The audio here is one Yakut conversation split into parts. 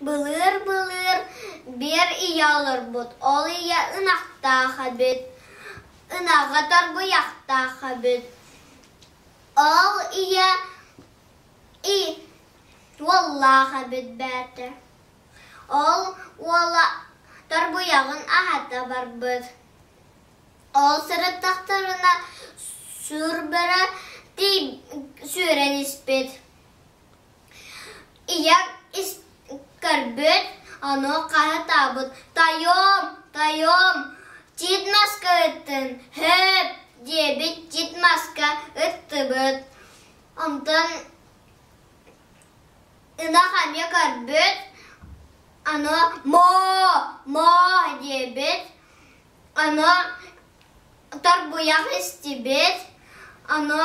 Былыыр-былыр биир ийэ олорбут, ол ийэ ынахтаах эбит, ынаҕа торбуйахтаах эбит. Ол ийэ и уоллаах эбит бээтэ. Ол уола торбуйаҕын аһата барбыт. Ол сырыттахтарына сүр бөрө сүүрэн испит. Ийэм көрбүт, ону хаһытаабыт: «Тойуом, тойуом, тиит маска ыттын, һөөп!» диэбит тиит маска ыттыбыт. Онтон ынах эмиэ көрбүт, аны «Моо, моо!» диэбит, аны торбуйах истибит, аны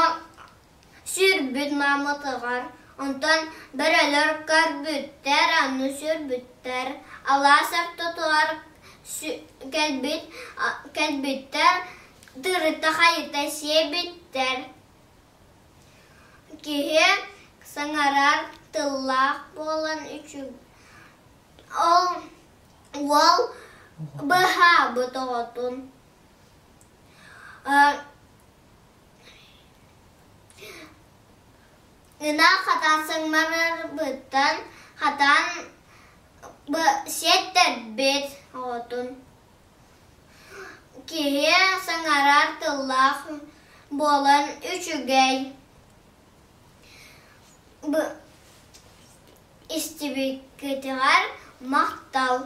Сүүрбүт мааматыгар, онтон бөрөлөр көрбүттэр, аны сүүрбүттэр, алаас ортотугар кэлбит кэлбиттэр, тырыта-хайыта сиэбиттэр. Киһи саҥарар тыллаах буолан үчүгэй. Ол уол быһаабыт оҕотун. Ынах хатаан саҥарарбыттан хатаан сиэттэрбит оҕотун. Киһи саҥарар тыллаах буолан үчүгэй. Истибиккитигэр махтал.